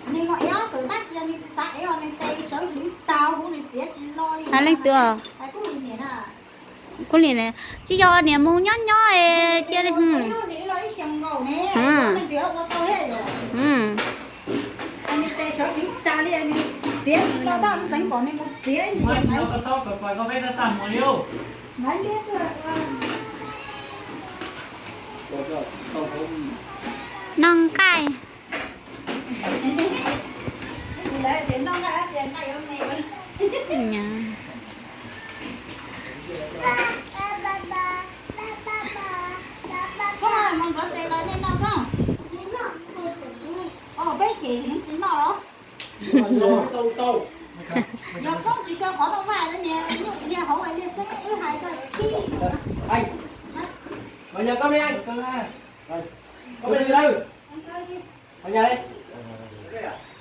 Nws los ev ob tug tab tsis yog nws tsis xav ev os, nws tes sawv hwv tag huv nws txiav tsis lo li. Hais leej twg os? Hais Kub Lis niam na. Kub Lis niam, tsis yog niam mus nyob nyob es cia li. Nws los ib xyoos nkaus ne, leej twg ua tau thiab yom. Nws tes sawv hwv tag li, nws txiav tsis lo tab ntxeev kom nws mus txiav ib yam. Noj nqaij. Koj mus ntxuav tes los nej noj koj. Peb ces tsis noj los? Yog koj tsis kaw qhov noj vaj, niag hauv niag xeeb wb hais koj tib. Yog koj, koj me li lawm.